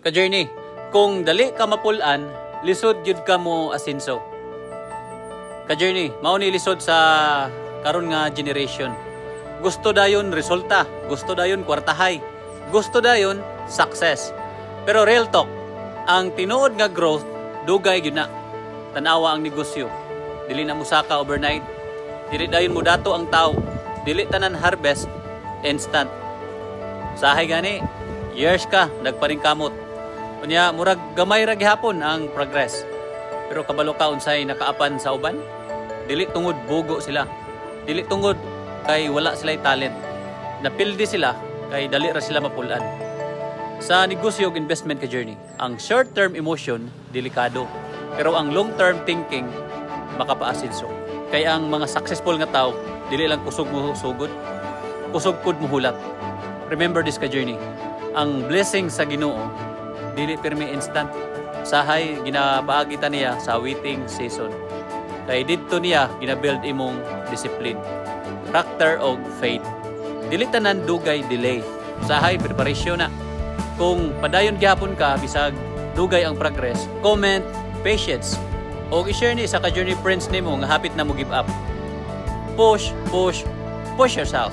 Ka-journey, kung dali ka mapul-an, lisod gyud ka mo asinso. Ka-journey, mao ni lisod sa karon nga generation. Gusto dayon resulta, gusto dayon kwartahay, gusto dayon success. Pero real talk, ang tinuod nga growth dugay gyud na. Tanawa ang negosyo. Dili na musaka overnight. Dili dayon mo dato ang tao. Dili tanan harvest instant. Sahay gani, years ka nagpaningkamot. Unya murag gamay ra gihapon ang progress. Pero kabalo ka unsay nakaapan sa uban? Dili tungod bugo sila. Dili tungod kay wala sila talent. Napildi sila kay dali ra sila mapul-an. Sa negosyo ug investment, ka journey, ang short-term emotion delikado. Pero ang long-term thinking makapaasinso. Kay ang mga successful nga tao dili lang kusog mo sugod, kusog pud muhulat. Remember this, ka journey. Ang blessing sa Ginoo dili pirmi instant. Sahay ginapaagi ta niya sa waiting season. Kay didto niya gina-build imong discipline, character og faith. Dili tanan dugay delay. Sahay preparation na. Kung padayon gihapon ka bisag dugay ang progress, comment "patience" o i-share ni sa ka-journey friends nimo nga hapit na mo give up. Push, push, push yourself.